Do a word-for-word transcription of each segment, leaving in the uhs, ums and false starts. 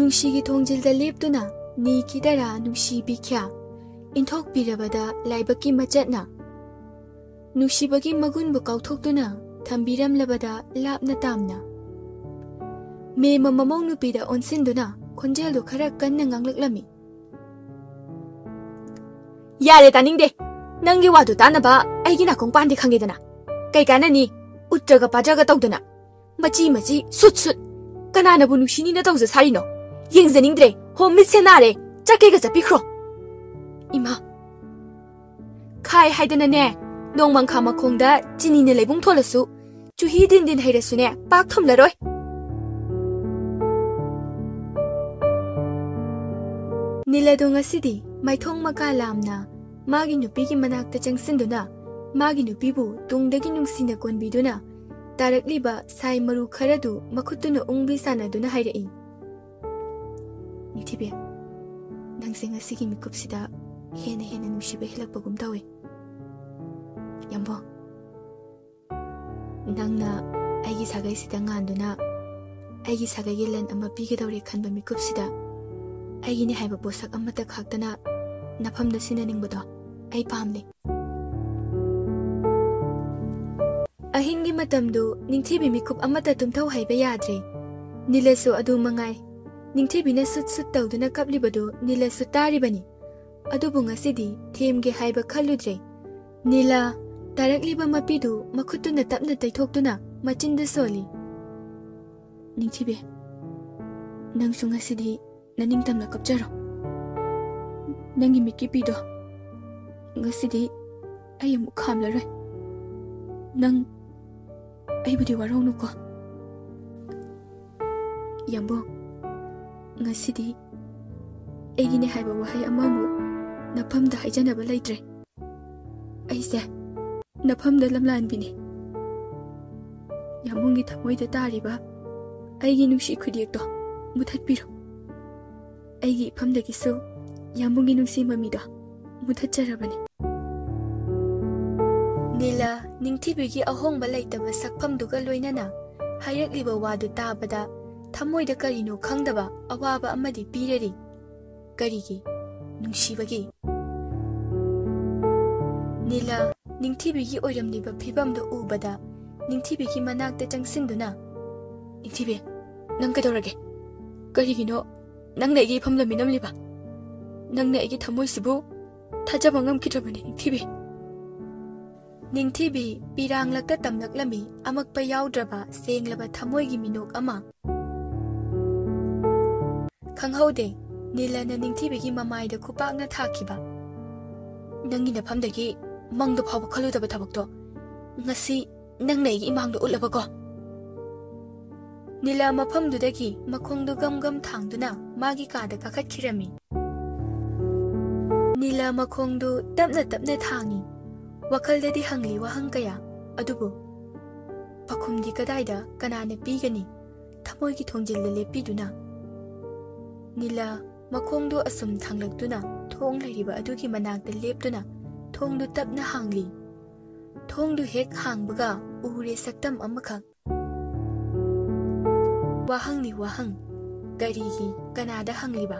ꯅꯨꯡꯁꯤꯒꯤ ꯊꯣꯡꯖꯤꯜꯗ ꯂꯦꯞꯇꯨꯅ ꯅꯤꯈꯤꯗꯔꯥ ꯅꯨꯡꯁꯤꯕꯤ ꯈ꯭ꯌꯥ? ꯏꯟꯊꯣꯛꯄꯤꯔꯕꯗ ꯂꯥꯏꯕꯛꯀꯤ ꯃꯆꯠꯅ ꯅꯨꯡꯁꯤꯕꯒꯤ ꯃꯒꯨꯟꯕꯨ ꯀꯥꯎꯊꯣꯛꯇꯨꯅ ꯊꯝꯕꯤꯔꯝꯂꯕꯗ ꯂꯥꯞꯅ ꯇꯥꯝꯅ꯫ ꯃꯦꯝꯃ ꯃꯃꯧ ꯅꯨꯄꯤꯗ ꯑꯣꯟꯁꯤꯟꯗꯨꯅ ꯈꯣꯟꯖꯦꯜꯗꯨ ꯈꯔ ꯀꯟꯅ ꯉꯥꯡꯂꯛꯂꯝꯃꯤ꯫ "ꯌꯥꯔꯦ, ꯇꯥꯅꯤꯡꯗꯦ꯫ ꯅꯪꯒꯤ ꯋꯥꯗꯨ ꯇꯥꯅꯕ ꯑꯩꯒꯤ ꯅꯥꯀꯣꯡ ꯄꯥꯟꯗꯤ ꯈꯪꯉꯦꯗꯅ꯫ ꯀꯩ ꯀꯥꯟꯅꯅꯤ? ꯎꯠꯇ꯭ꯔꯒ ꯄꯥꯗ꯭ꯔꯒ ꯇꯧꯗꯅ꯫ ꯃꯆꯤ ꯃꯆꯤ, ꯁꯨꯠ ꯁꯨꯠ꯫ ꯀꯅꯥꯅꯕꯨ ꯅꯨꯡꯁꯤꯅꯤꯅ ꯇꯧꯖ ꯁꯥꯔꯤꯅꯣ? ꯌꯦꯡꯖꯅꯤꯡꯗ꯭ꯔꯦ꯫ ꯍꯣ, ꯃꯤꯠꯁꯦ ꯅꯥꯔꯦ꯫ ꯆꯠꯀꯦꯒ ꯆꯠꯄꯤꯈ꯭ꯔꯣ꯫" ꯏꯃꯥ! ꯈꯥꯏ ꯍꯥꯏꯗꯅꯅꯦ, ꯅꯣꯡꯃꯪꯈꯥ ꯃꯈꯣꯡꯗ ꯆꯤꯅꯤꯅ ꯂꯩꯕꯨꯡ ꯊꯣꯜꯂꯁꯨ, ꯆꯨꯍꯤ ꯗꯤꯟ ꯗꯤꯟ ꯍꯩꯔꯁꯨꯅꯦ, ꯄꯥꯛ ꯊꯨꯝꯂꯔꯣꯏ꯫ ꯅꯤꯂꯗꯣ ꯉꯁꯤꯗꯤ ꯃꯥꯏꯊꯣꯡ ꯃꯀꯥ ꯂꯥꯝꯅ ꯃꯥꯒꯤ ꯅꯨꯄꯤꯒꯤ ꯃꯅꯥꯛꯇ ꯆꯪꯁꯤꯟꯗꯨꯅ, ꯃꯥꯒꯤ ꯅꯨꯄꯤꯕꯨ ꯇꯨꯡꯗꯒꯤ ꯅꯨꯡꯁꯤꯅ ꯀꯣꯟꯕꯤꯗꯨꯅ, ꯇꯥꯔꯛꯂꯤꯕ ꯁꯥꯏ ꯃꯔꯨ ꯈꯔꯗꯨ ꯃꯈꯨꯠꯇꯨꯅ ꯎꯪꯕꯤ ꯁꯥꯟꯅꯗꯨꯅ ꯍꯥꯏꯔꯛꯏ꯫ "ꯅꯤꯡꯊꯤꯕꯤ, ꯅꯪꯁꯦ ꯉꯁꯤꯒꯤ ꯃꯤꯀꯨꯞꯁꯤꯗ ꯍꯦꯟꯅ ꯍꯦꯟꯅ ꯅꯨꯡꯁꯤꯕ ꯍꯦꯜꯂꯛꯄꯒꯨꯝ ꯇꯧꯋꯦ꯫ ꯌꯥꯝꯕꯣ, ꯅꯪꯅ ꯑꯩꯒꯤ ꯁꯥꯒꯩꯁꯤꯗ ꯉꯥꯟꯗꯨꯅ ꯑꯩꯒꯤ ꯁꯥꯒꯩꯒꯤ ꯂꯟ ꯑꯃ ꯄꯤꯒꯗꯧꯔꯦ ꯈꯟꯕ ꯃꯤꯀꯨꯞꯁꯤꯗ, ꯑꯩꯒꯤꯅꯦ ꯍꯥꯏꯕ ꯄꯣꯠꯁꯛ ꯑꯃꯠꯇ ꯈꯥꯛꯇꯅ ꯅꯐꯝꯗ ꯁꯤꯟꯅꯅꯤꯡꯕꯗꯣ ꯑꯩ ꯄꯥꯝꯂꯦ꯫" ꯑꯍꯤꯡꯒꯤ ꯃꯇꯝꯗꯨ ꯅꯤꯡꯊꯤꯕꯤ ꯃꯤꯀꯨꯞ ꯑꯃꯠꯇ ꯇꯨꯝꯊꯧ ꯍꯥꯏꯕ ꯌꯥꯗ꯭ꯔꯦ꯫ ꯅꯤꯂꯁꯨ ꯑꯗꯨ ꯃꯉꯥꯏ꯫ ꯅꯤꯡꯊꯤꯕꯤꯅ ꯁꯨꯠ ꯁꯨꯠ ꯇꯧꯗꯨꯅ ꯀꯞꯂꯤꯕꯗꯨ ꯅꯤꯂꯁꯨ ꯇꯥꯔꯤꯕꯅꯤ꯫ ꯑꯗꯨꯕꯨ ꯉꯁꯤꯗꯤ ꯊꯦꯝꯒꯦ ꯍꯥꯏꯕ ꯈꯜꯂꯨꯗ꯭ꯔꯦ꯫ ꯅꯤꯂꯥ, ꯇꯥꯔꯛꯂꯤꯕ ꯃꯄꯤꯗꯨ ꯃꯈꯨꯠꯇꯨꯅ ꯇꯞꯅ ꯇꯩꯊꯣꯛꯇꯨꯅ ꯃꯆꯤꯟꯗ ꯁꯣꯜꯂꯤ꯫ "ꯅꯤꯡꯊꯤꯕꯤ, ꯅꯪꯁꯨ ꯉꯁꯤꯗꯤ ꯅꯅꯤꯡꯇꯝꯅ ꯀꯞꯆꯔꯣ꯫ ꯅꯪꯒꯤ ꯃꯤꯠꯀꯤ ꯄꯤꯗꯣ ꯉꯁꯤꯗꯤ ꯑꯩ ꯑꯃꯨꯛ ꯈꯥꯝꯂꯔꯣꯏ꯫ ꯅꯪ ꯑꯩꯕꯨꯗꯤ ꯋꯥꯔꯧꯅꯨꯀꯣ꯫ ꯌꯥꯝꯕꯣ, ꯉꯁꯤꯗꯤ ꯑꯩꯒꯤꯅꯦ ꯍꯥꯏꯕ ꯋꯥꯍꯩ ꯑꯃꯃꯨꯛ ꯅꯐꯝꯗ ꯍꯥꯏꯖꯅꯕ ꯂꯩꯇ꯭ꯔꯦ꯫ ꯑꯩꯁꯦ ꯅꯐꯝꯗ ꯂꯝꯂꯥꯟꯕꯤꯅꯤ꯫ ꯌꯥꯝꯕꯨꯡꯒꯤ ꯊꯃꯣꯏꯗ ꯇꯥꯔꯤꯕ ꯑꯩꯒꯤ ꯅꯨꯡꯁꯤ ꯈꯨꯗꯤꯌꯦꯛꯇꯣ ꯃꯨꯊꯠꯄꯤꯔꯣ꯫ ꯑꯩꯒꯤ ꯏꯐꯝꯗꯒꯤꯁꯨ ꯌꯥꯝꯕꯨꯡꯒꯤ ꯅꯨꯡꯁꯤ ꯃꯃꯤꯗꯣ ꯃꯨꯊꯠꯆꯔꯕꯅꯤ꯫" ꯅꯤꯂꯥ ꯅꯤꯡꯊꯤꯕꯤꯒꯤ ꯑꯍꯣꯡꯕ ꯂꯩꯇꯕ ꯁꯛꯐꯝꯗꯨꯒ ꯂꯣꯏꯅꯅ ꯍꯥꯏꯔꯛꯂꯤꯕ ꯋꯥꯗꯨ ꯇꯥꯕꯗ ꯊꯃꯣꯏꯗ ꯀꯔꯤꯅꯣ ꯈꯪꯗꯕ ꯑꯋꯥꯕ ꯑꯃꯗꯤ ꯄꯤꯔꯔꯤ꯫ ꯀꯔꯤꯒꯤ? ꯅꯨꯡꯁꯤꯕꯒꯤ꯫ ꯅꯤꯂꯥ ꯅꯤꯡꯊꯤꯕꯤꯒꯤ ꯑꯣꯏꯔꯝꯂꯤꯕ ꯐꯤꯕꯝꯗꯨ ꯎꯕꯗ ꯅꯤꯡꯊꯤꯕꯤꯒꯤ ꯃꯅꯥꯛꯇ ꯆꯪꯁꯤꯟꯗꯨꯅ, "ꯅꯤꯡꯊꯤꯕꯤ, ꯅꯪ ꯀꯩꯗꯧꯔꯒꯦ? ꯀꯔꯤꯒꯤꯅꯣ ꯅꯪꯅ ꯑꯩꯒꯤ ꯏꯐꯝꯗ ꯃꯤꯅꯝꯂꯤꯕ? ꯅꯪꯅ ꯑꯩꯒꯤ ꯊꯃꯣꯏꯁꯤꯕꯨ ꯊꯥꯖꯕ ꯉꯝꯈꯤꯗ꯭ꯔꯕꯅꯤ, ꯅꯤꯡꯊꯤꯕꯤ꯫" ꯅꯤꯡꯊꯤꯕꯤ ꯄꯤꯔꯥꯡꯂꯛꯇ ꯇꯝꯂꯛꯂꯝꯃꯤ ꯑꯃꯛꯄ ꯌꯥꯎꯗ꯭ꯔꯕ ꯁꯦꯡꯂꯕ ꯊꯃꯣꯏꯒꯤ ꯃꯤꯅꯣꯛ ꯑꯃ꯫ ꯈꯪꯍꯧꯗꯦ ꯅꯤꯂꯥꯅ ꯅꯤꯡꯊꯤꯕꯤꯒꯤ ꯃꯃꯥꯏꯗ ꯈꯨꯄꯥꯛꯅ ꯊꯥꯈꯤꯕ꯫ "ꯅꯪꯒꯤ ꯅꯐꯝꯗꯒꯤ ꯃꯪꯗ ꯐꯥꯎꯕ ꯈꯜꯂꯨꯗꯕ ꯊꯕꯛꯇꯣ ꯉꯁꯤ ꯅꯪꯅ ꯑꯩꯒꯤ ꯏꯃꯥꯡꯗ ꯎꯠꯂꯕꯀꯣ?" ꯅꯤꯂꯥ ꯃꯐꯝꯗꯨꯗꯒꯤ ꯃꯈꯣꯡꯗꯨ ꯒꯝ ꯒꯝ ꯊꯥꯡꯗꯨꯅ ꯃꯥꯒꯤ ꯀꯥꯗ ꯀꯥꯈꯠꯈꯤꯔꯝꯃꯤ꯫ ꯅꯤꯂꯥ ꯃꯈꯣꯡꯗꯨ ꯇꯞꯅ ꯇꯞꯅ ꯊꯥꯡꯏ꯫ ꯋꯥꯈꯜꯗꯗꯤ ꯍꯪꯂꯤ ꯋꯥꯍꯪ ꯀꯌꯥ, ꯑꯗꯨꯕꯨ ꯄꯥꯎꯈꯨꯝꯗꯤ ꯀꯗꯥꯏꯗ, ꯀꯅꯥꯅ ꯄꯤꯒꯅꯤ? ꯊꯃꯣꯏꯒꯤ ꯊꯣꯡꯖꯤꯜꯗ ꯂꯦꯞꯄꯤꯗꯨꯅ꯫ ꯅꯤꯂꯥ ꯃꯈꯣꯡꯗꯨ ꯑꯁꯨꯝ ꯊꯥꯡꯂꯛꯇꯨꯅ ꯊꯣꯡ ꯂꯩꯔꯤꯕ ꯑꯗꯨꯒꯤ ꯃꯅꯥꯛꯇ ꯂꯦꯞꯇꯨꯅ ꯊꯣꯡꯗꯨ ꯇꯞꯅ ꯍꯥꯡꯂꯤ꯫ ꯊꯣꯡꯗꯨ ꯍꯦꯛ ꯍꯥꯡꯕꯒ ꯎꯔꯦ ꯁꯛꯇꯝ ꯑꯃꯈꯛ꯫ ꯋꯥꯍꯪꯅꯤ ꯋꯥꯍꯪ꯫ ꯀꯔꯤꯒꯤ? ꯀꯅꯥꯗ ꯍꯪꯂꯤꯕ?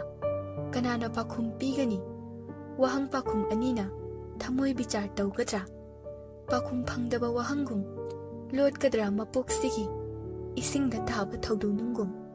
ꯀꯅꯥꯅ ꯄꯥꯎꯈꯨꯝ ꯄꯤꯒꯅꯤ? ꯋꯥꯍꯪ ꯄꯥꯎꯈꯨꯝ ꯑꯅꯤꯅ ꯊꯃꯣꯏ ꯕꯤꯆꯥꯔ ꯇꯧꯒꯗ꯭ꯔꯥ? ꯄꯥꯎꯈꯨꯝ ꯐꯪꯗꯕ ꯋꯥꯍꯪꯒꯨꯝ, ꯂꯣꯠꯀꯗ꯭ꯔꯥ ꯃꯄꯣꯛꯁꯤꯒꯤ ꯏꯁꯤꯡꯗ ꯇꯥꯕ ꯊꯧꯗꯣꯛ ꯅꯨꯡꯒꯨꯝ?